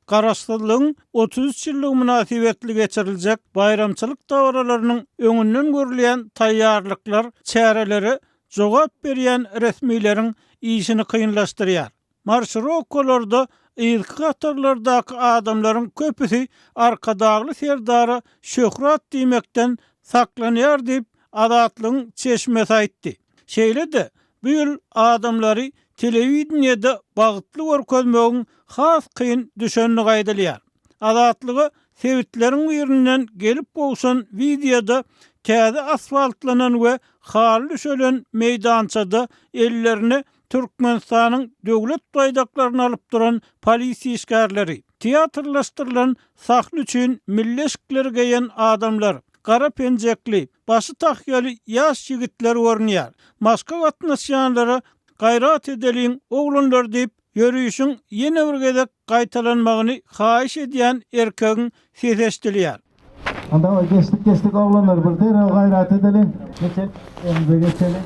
Garaşsyzlygyň 33 ýyllygy mynasybetli geçiriljek baýramçylyk dabaralarynyň öňünden görülýän taýýarlyklar çärelere jogap berýän resmileriň işini kynlaşdyrýar. Marşirowkalarda yzky hatarlardaky adamlaryň köpüsi Arkadagly Serdara şöhrat diýmekden saklanýar diýip, Azatlygyň çeşmesi aýtdy. Şeýle-de, bu ýyl adamlary telewideniýede bagtly görkezmegiň has kyn düşendigi aýdylýar. Azatlyga sebitleriň birinden gelip gowşan wideoda täze asfaltlanan we haly düşelen meýdançada ellerine Türkmenistanyň döwlet baýdaklaryny alyp duran polisiýa işgärleri, teatrlaşdyrylan sahna üçin milli eşikleri geýen adamlar, gara penjekli, başy tahýaly ýaş ýigitler görünýär. Maşka gatnaşýanlara Gaýrat edeliň, oglanlar diýip, ýörişiň ýene bir gezek gaýtalanmagyny haýyş edýän erkegiň sesi eşidilýär. Onda geçdik geçdik oglanlar bir derrew gaýrat edeliň. Geçeli öňümize geçeli.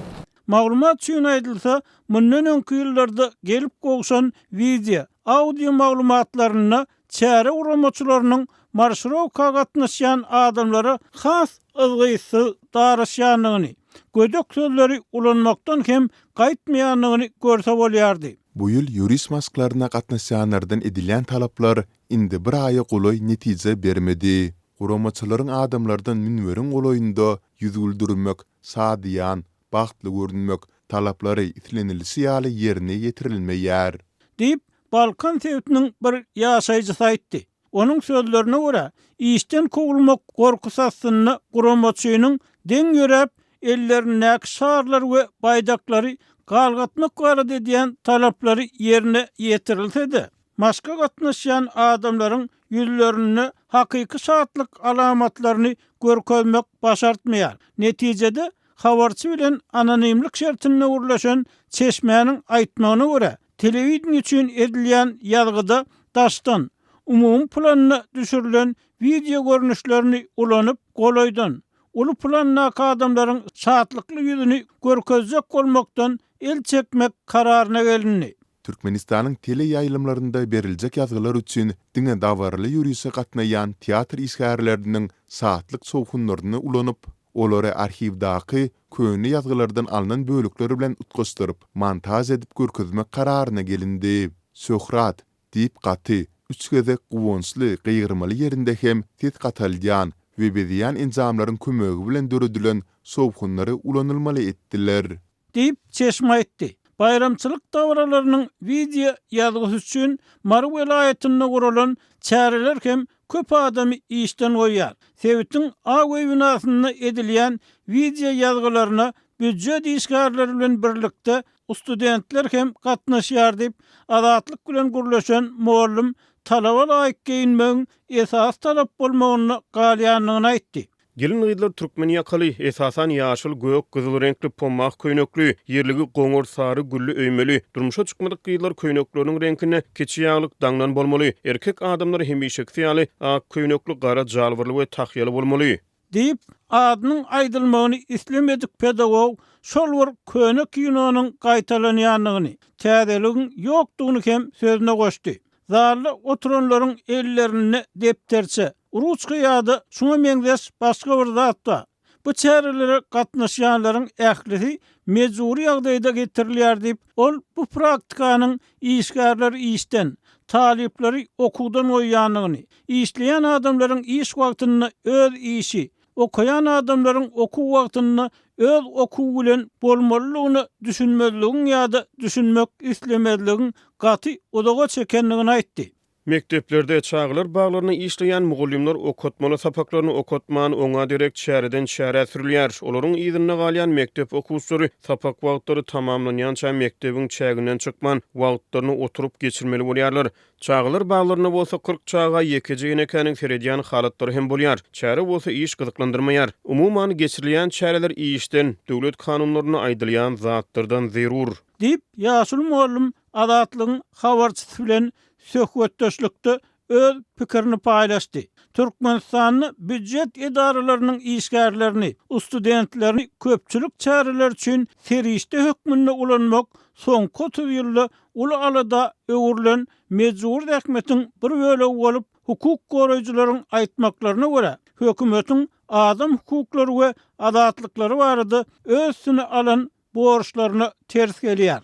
Maglumat üçin aýdylsa, mundan öňki ýyllarda gelip gowşan wideo, audio maglumatlarynda çäre guramaçylarynyň marşirowka gatnaşýan adamlara has yzgytsyz daraşýandygyny, gödek sözleri ulanmakdan hem gaýtmaýandygyny görse bolýardy. Bu ýyl ýöriş maşklaryna gatnaşýanlardan edilýän talaplar indi bir aýa golaý netije bermedi. Guramaçylaryň adamlardan münberiň golaýynda ýüz güldürmek, şadyýan, bagtly görünmek talaplary islenilişi ýaly ýerine ýetirilmeýär. Diýip, Balkan sebitiniň bir ýaşaýjysy aýtdy. Onuň sözlerine görä, işden kowulmak gorkusy astynda guramaçynyň deň ýöräp, ellerindäki şarlary we baýdaklary galgatmak barada edýän talaplary ýerine ýetirilse-de, maşka gatnaşýan adamlaryň ýüzlerinde hakyky şatlyk alamatlaryny görkezmek başartmaýar. Netijede, habarçy bilen anonimlik şertinde gürleşen çeşmäniň aýtmagyna görä, Telewideniýe üçin edilýän ýazgyda daşdan, umumy planda düşürilen wideo görnüşlerini ulanyp, golaýdan, uly plandaky adamlaryň şatlykly ýüzüni görkezjek bolmakdan el çekmek kararyna gelindi. Türkmenistanyň teleýaýlymlarynda beriljek ýazgylar üçin diňe dabaraly ýörişe gatnaýan teatr işgärleriniň şatlyk-şowhunlaryny ulanyp, Olary arhiwdaky köne ýazgylardan alnan bölekler bilen utgaşdyryp, montaž edip görkezmek kararyna gelindi. Şöhrat! diýip gaty, üç gezek guwançly gygyrmaly ýerinde hem ses gataldýan we bezeýän enjamlaryň kömegi bilen döredilen şowhunlary ulanylmaly etdiler. Diýip, çeşme aýtdy. Baýramçylyk dabaralarynyň wideo ýazgysy üçin Mary welaýatynda guralan çäreler hem köp adamy işden goýýar. Sebitiň Ak öý binasynda edilýän wideo ýazgylaryna býujet işgärleri bilen birlikde studentler hem gatnaşýar diýip, Azatlyk bilen gürleşen mugallym talaba laýyk geýinmegiň esasy talap bolmagynda galýandygyny aýtdy. Gelin-gyzlar türkmen ýakaly, esasan ýaşyl, gök, gyzyl reňkli pommah köýnekli, ýerligi goňur, sary, gülli öýmeli. Durmuşa çykmadyk gyzlar köýnekleriniň reňkinde kiçi ýaglyk daňlan bolmaly. Erkek adamlar hemişekisi ýaly ak köýnekli, gara jalbarly we tahýaly bolmaly. Diýip, adynyň aýdylmagyny islemedik pedagog şol bir köne kinonyň gaýtalanýandygyny, täzeligiň ýokdugyny hem sözüne goşdy. Zalda oturanlaryň ellerinde depderçe, ruçka ýa-da şuňa meňzeş başga bir zat bar. Bu çärelere gatnaşýanlaryň ählisi mejbury ýagdaýda getirilýär diýip, ol bu praktikanyň işgärleri işden, talyplary okuwdan goýýandygyny, işleýän adamlaryň iş wagtynda öz işi, okaýan adamlaryň okuw wagtynda öz okuwy bilen bolmalydygyna düşünmezligiň ýa-da düşünmek islemezligiň gaty uzaga çekendigini aýtdy. Mekdeplerde, çagalar baglarynda işleýän mugallymlar okatmaly sapaklaryny okatman, oňa derek çäreden çärä sürülýär. Olaryň yzynda galýan mekdep okuwçylary sapak wagtlary tamamlanýança mekdebiň çäginden çykman, wagtlaryny oturyp geçirmeli bolýarlar. Çagalar baglarynda bolsa 40 çaga ýekeje enekäniň seredýän halatlary hem bolýar. Çäre bolsa iş gyzyklandyrmaýar. Umuman, geçirilýän çäreler işden, döwlet kanunlarynda aýdylýan zatlardan zerur. Diýip, ýaşuly mugallym Azatlygyň habarçysy bilen söhbetdeşlikde öz pikirini paýlaşdy. Türkmenistanda býujet edaralarynyň işgärlerini, studentlerini köpçülik çäreler üçin serişde hökmünde ulanmak soňky 30 ýylda uly alada öwrülen mejbury zähmetiň bir bölegi bolup, hukuk goraýjylaryň aýtmaklaryna görä, hökümetiň adam hukuklary we azatlyklary barada öz üstüne alan borçlaryna ters gelýär.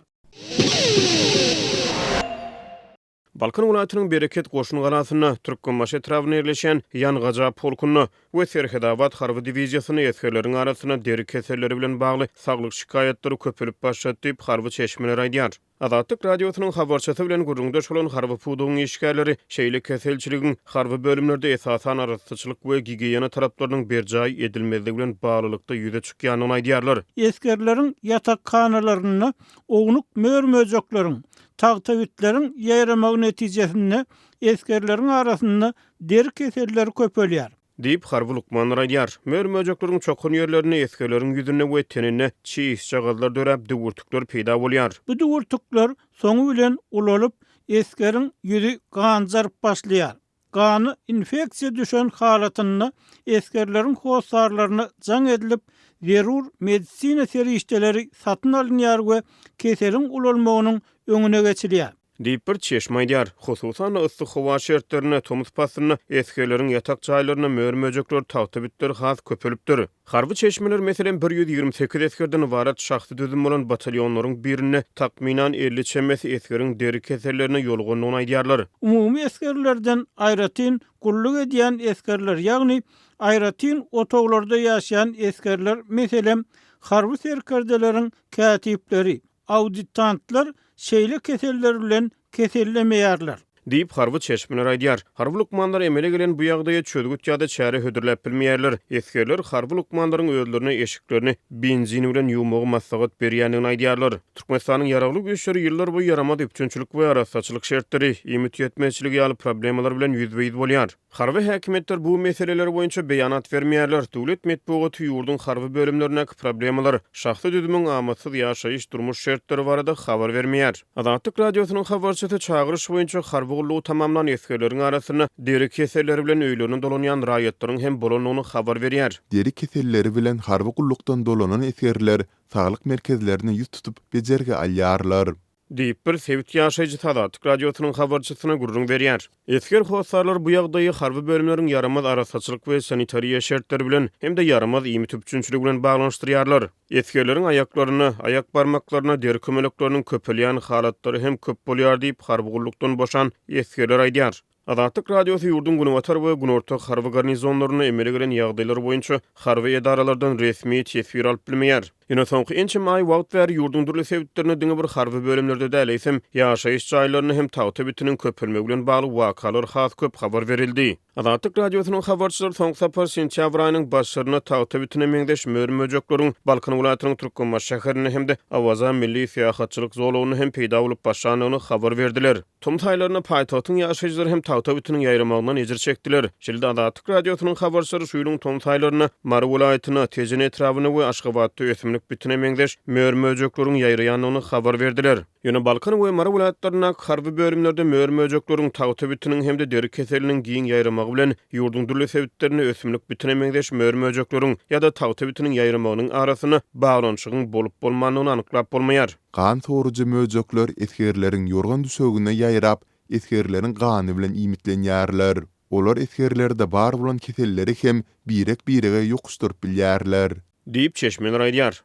Balkan welaýatynyň Bereket goşun galasynda, Türkmenbaşy etrabynda ýerleşýän Ýangaja polkunda we Serhedabat harby diwiziýasynda esgerleriň arasynda deri keselleri bilen bagly saglyk şikaýatlary köpelip başlady diýip, harby çeşmeler aýdýar. Azatlyk Radiosynyň habarçysy bilen gürrüňdeş bolan harby pudagyň işgärleri şeýle keselçiligiň harby bölümlerde esasan arassaçylyk we gigiýena talaplarynyň berjaý edilmezligi bilen baglylykda ýüze çykýandygyny aýdýarlar. Esgerleriň ýatakhanalarynda ownuk mör-möjekleriň, tagtabitleriň ýaýramagy netijesinde esgerleriň arasynda deri keselleri köpelýär. Diýip, harby lukmanlar aýdýar. Mör-möjekleriň çokan ýerlerinde esgerleriň ýüzünde we teninde çişjagazlar döräp, düwürtikler peýda bolýar. Bu düwürtikler soňy bilen ulalyp, esgeriň ýüzi ganjaryp başlaýar. Gana infeksiýa düşen halatynda esgerleriň hossarlaryna jaň edilip, zerur medisina serişdeleri satyn alynýar we keseliň ulalmagynyň öňüne geçilýär. Diýip, bir çeşme aýdýar. Hususan-da, yssy howa şertlerinde, tomus paslynda esgerleriň ýatak jaýlarynda mör-möjekler, tagta bitler has köpelipdir. Harby çeşmeler, meselem, 128 esgerden ybarat şahsy düzüm bolan batalýonlaryň birinde takmynan 50 çemesi esgeriň deri kesellerine ýolugandygyny aýdýarlar. Umumy esgerlerden aýratyn gulluk edýän esgerler, ýagny aýratyn otaglarda ýaşaýan esgerler, meselem, harby serkerdeleriň kätipleri, Auditantlar şeýle keseller bilen kesellemeýärler. Diýip, harby çeşmeler aýdýar. Harby lukmanlar emele gelen bu ýagdaýa çözgüt ýa-da çäre hödürläp bilmeýärler. Esgerler harby lukmanlaryň özlerine eşiklerini benzin bilen ýuwmagy maslahat berýändigini aýdýarlar. Türkmenistanyň Ýaragly Güýçleri ýyllarboýy ýaramaz üpjünçilik we arassaçylyk şertleri, iýmit ýetmezçiligi ýaly problemalar bilen ýüzbe-ýüz bolýar. Harby häkimiýetler bu meseleler boýunça beýanat bermeýärler. Döwlet metbugaty ýurduň harby bölümlerindäki problemalar, şahsy düzümiň amatsyz ýaşaýyş-durmuş şertleri barada habar bermeýär. Azatlyk Radiosynyň habarçysy çagyryş boýunça harby gullugy tamamlan esgerleriň arasynda deri keselleri bilen öýlerine dolanýan raýatlaryň hem bolandygyny habar berýär. Deri keselleri bilen harby gullukdan dolanan esgerler saglyk merkezlerine ýüz tutup bejergi alýarlar. Diýip, bir sebit ýaşaýjysy Azatlyk Radiosynyň habarçysyna gürrüň berýär. Esger hossarlar bu ýagdaýy harby bölümleriň ýaramaz arassaçylyk we sanitariýa şertleri bilen hem-de ýaramaz iýmit üpjünçiligi bilen baglanyşdyrýarlar. Esgerleriň aýaklaryna, aýak barmaklaryna deri kömelekleriniň köpelýän halatlary hem köp bolýar diýip, harby gullukdan boşan esgerler aýdýar. Azatlyk Radiosy ýurduň günbatar we günorta harby garnizonlarynda emele gelen ýagdaýlar boýunça harby edaralardan resmi teswir alyp bilmeýär. Ýöne soňky ençeme aý wagt bäri ýurduň dürli sebitlerinde diňe bir harby bölümlerde däl, eýsem, ýaşaýyş jaýlarynda hem tagta bitiniň köpelmegi bilen bagly wakalar has köp habar berildi. Azatlyk Radiosynyň habarçylary soňky sapar sentýabr aýynyň başlarynda tagta bitine meňzeş mör-möjekleriň Balkan welaýatynyň Türkmenbaşy şäherinde hem-de Awaza milli syýahatçylyk zolagynda hem peýda bolup başlandygyny habar berdiler. Tomus aýlarynda paýtagtyň ýaşaýjylary hem tagta bitiniň ýaýramagyndan ejir çekdiler. Şeýle-de Azatlyk Radiosynyň habarçylary şu ýylyň tomus aýlarynda Mary welaýatynda, Tejen etrabynda we Aşgabatda ösümlik bitine meňzeş mör-möjekleriň ýaýraýandygyny habar berdiler. Ýöne Balkan we Mary welaýatlaryndaky harby bölümlerde mör-möjekleriň, tagta bitiniň hem-de deri keseliniň giň ýaýramagy bilen ýurduň dürli sebitlerinde ösümlik bitine meňzeş mör-möjekleriň ýa-da tagta bitiniň ýaýramagynyň arasynda baglanyşygyň bolup-bolmandygyny anyklap bolmaýar. Gan sorujy möjekler esgerleriň ýorgan-düşegine ýaýrap, esgerleriň gany bilen iýmitlenýärler. Olar esgerlerde bar bolan keselleri hem birek-birege ýokuşdyryp bilýärler. Diýip, çeşmeler aýdýar.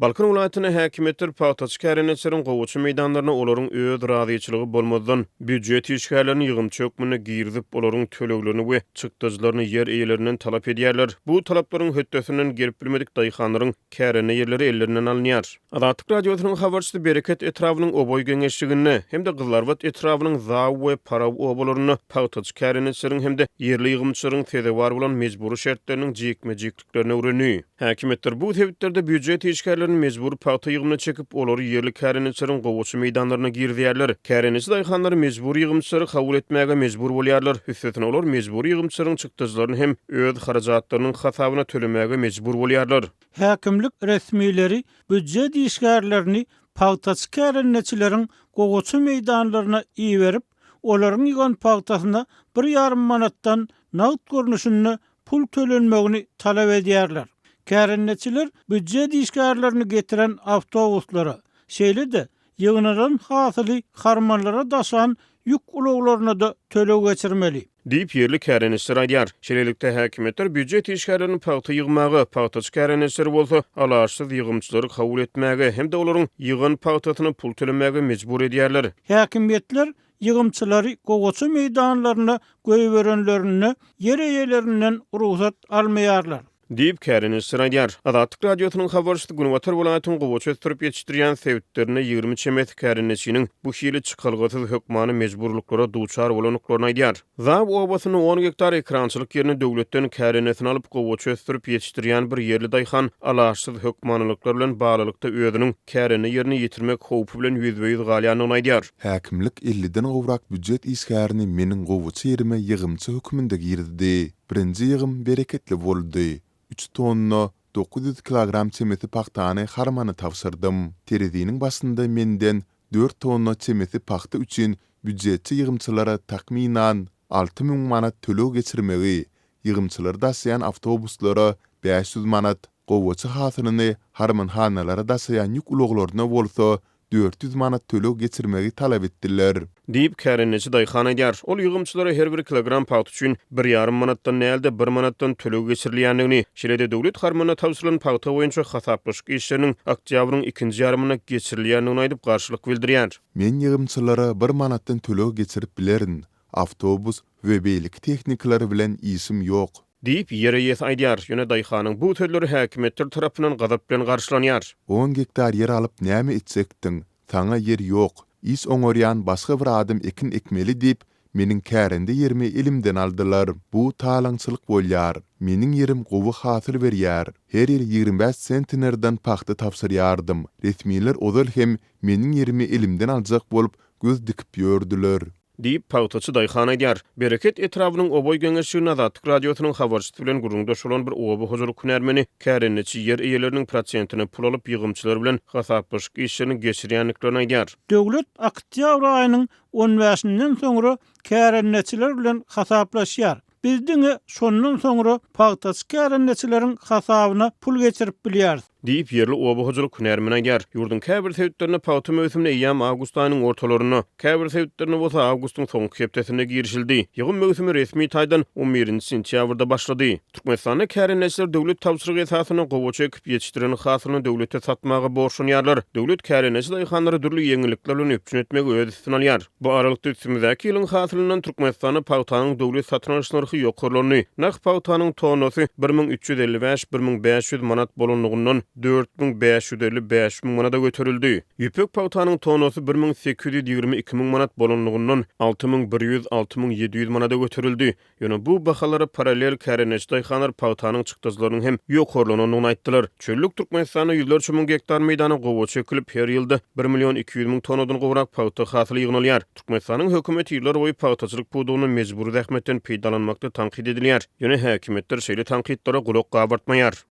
Balkan welaýatynda häkimiýetler pagtaçy kärendeçileriň gowaça meýdanlaryna olaryň öz razyçylygy bolmazdan, býujet işgärlerini ýygymçy hökmünde girizip, olaryň töleglerini we çykdajylaryny ýer eýelerinden talap edýärler. Bu talaplaryň hötdesinden gelip bilmedik daýhanlaryň kärende ýerleri ellerinden alynýar. Azatlyk Radiosynyň habarçysy Bereket etrabynyň Oboý geňeşliginde hem-de Gyzylarbat etrabynyň Zaw we Paraw obalarynda pagtaçy kärendeçileriň hem-de ýerli ýygymçylaryň sezewar bolan mejbury şertleriniň jikme-jikliklerini öwrendi. Häkimiýetler bu sebitlerde býujet işgärlerini mejbury pagta ýygymyna çekip, olary ýerli kärendeçileriň gowaça meýdanlaryna girizýärler. Kärendeçi daýhanlar mejbury ýygymçylary kabul etmäge mejbur bolýarlar. Üstesine olar mejbury ýygymçylaryň çykdajylaryny hem öz harajatlarynyň hasabyna tölemäge mejbur bolýarlar. Häkimlik resmileri býujet işgärlerini pagtaçy kärendeçileriň. gowaça meýdanlaryna iberip, olaryň ýygan pagtasyna bir ýarym manatdan nagt görnüşinde pul tölenmegini talap edýärler. Kärendeçiler býujet işgärlerini getiren awtobuslara, şeýle-de ýygnalan hasyly harmanlara daşan ýük ulaglaryna-da töleg geçirmeli. Diýip, ýerli kärendeçiler aýdýar. Şeýlelikde, häkimiýetler býujet işgärlerini pagta ýygmaga, pagtaçy kärendeçileri bolsa alaçsyz ýygymçylary kabul etmäge hem-de olaryň ýygan pagtasyna pul tölemäge mejbur edýärler. Häkimiýetler ýygymçylary gowaça meýdanlaryna goýberenlerinde ýer eýelerinden rugsat almaýarlar. Diýip, kärendeçiler aýdýar. Azatlyk Radiosynyň habarçysy günbatar welaýatyň gowaça ösdürip ýetişdirýän sebitlerinde 20 çemesi kärendeçiniň bu hili çykalgasyz hökmany mejburlyklara duçar bolandyklaryny aýdýar. Zaw obasynda on gektar ekerançylyk ýerini döwletden kärendesin alyp, gowaça ösdürip ýetişdirýän bir ýerli daýhan alaçsyz hökmanylyklar bilen baglylykda özüniň kärende ýerini ýitirmek howpy bilen ýüzbe-ýüz galýandygyny aýdýar. Häkimlik elliden gowrak býujet işgärini meniň gowaça ýerime ýygymçy hökmünde girizdi. Birinji ýygym bereketli boldy. Üç tonna 900 kilogram çemesi pagtany harmana tabşyrdym. Tereziniň başynda menden dört tonna çemesi pagta üçin býujetçi ýygymçylara takmynan 6000 manat töleg geçirmegi, ýygymçylary daşaýan awtobuslara 500 manat, gowaça hasylyny harmanhanalara daşaýan ýük ulaglaryna bolsa 400 manat töleg geçirmegi talap etdiler. Diýip, kärendeçi daýhan aýdýar. Ol ýygymçylara her bir kilogram pagta üçin bir ýarym manatdan däl-de, bir manatdan töleg geçirilýändigini, şeýle-de döwlet harmanyna tabşyrylan pagta boýunça hasaplaşyk işleriniň oktýabryň ikinji ýarymynda geçirilýändigini aýdyp, garşylyk bildirýär. Men ýygymçylara bir manatdan töleg geçirip bilerin. Awtobus we beýleki tehnikalar bilen işim ýok. Diýip, ýer eýesi aýdýar. Ýöne daýhanyň bu sözleri häkimiýetler tarapyndan gazap bilen garşylanýar. On gektar ýer alyp näme etjekdiň? Saňa ýer ýok. Iş oňarýan başga bir adam ekin ekmeli diýip, meniň kärende ýerimi elimden aldylar. Bu talaňçylyk bolýar. Meniň ýerim gowy hasyl berýär. Her ýyl 25 sentnerden pagta tabşyrýardym. Resmiler ozal hem meniň ýerimi elimden aljak bolup göz dikip ýördüler. Diýip, pagtaçy daýhan aýdýar. Bereket etrabynyň Oboý geňeşliginde Azatlyk Radiosynyň habarçysy bilen gürrüňdeş bolan bir oba hojalyk hünärmeni kärendeçi ýer eýeleriniň prosentine pul alyp, ýygymçylar bilen hasaplaşyk işlerini geçirýändiklerini aýdýar. Döwlet oktýabr aýynyň on bäşinden soňra kärendeçiler bilen hasaplaşýar. Biz diňe şondan soňra pagtaçy kärendeçileriň hasabyna pul geçirip bilýäris. Diýip, ýerli oba hojalyk hünärmeni aýdýar. Ýurduň käbir sebitlerinde pagta möwsümine eýýäm awgust aýynyň ortalarynda, käbir sebitlerinde bolsa awgustyň soňky hepdesinde girişildi. Ýygym möwsümi resmi taýdan on birinji sentýabrda başlady. Türkmenistanda kärendeçiler döwlet tabşyrygy esasynda gowaça ekip ýetişdiren hasylyny döwlete satmaga borçlanýarlar. Döwlet kärendeçi daýhanlary dürli ýeňillikler bilen üpjün etmegi öz üstüne alýar. Bu aralykda üstümizdäki ýylyň hasylyndan Türkmenistanda pagtanyň döwlet satyn alyş nyrhy ýokarlandy. Nah pagtanyň tonnasy 1355, 1500 manat bolanlygyndan 4550, 5000 manada göterildi. Ýüpek pagtanyň tonnasy 1822 müň manat bolanlygyndan 6100, 6700 manada göterildi. Ýöne bu bahalara parallel kärendeçi daýhanlar pagtanyň çykdajylarynyň hem ýokarlanandygyny aýtdylar. Çöllük Türkmenistanda ýüzlerçe müň gektar meýdana gowaça ekilip, her ýylda bir million 200 müň tonnadan gowrak pagta hasyly ýygnalýar. Türkmenistanyň hökümeti ýyllarboýy pagtaçylyk pudagynda mejbury zähmetden peýdalanmakda tankyt edilýär. Ýöne häkimiýetler şeýle tankytlara gulak gabartmaýar.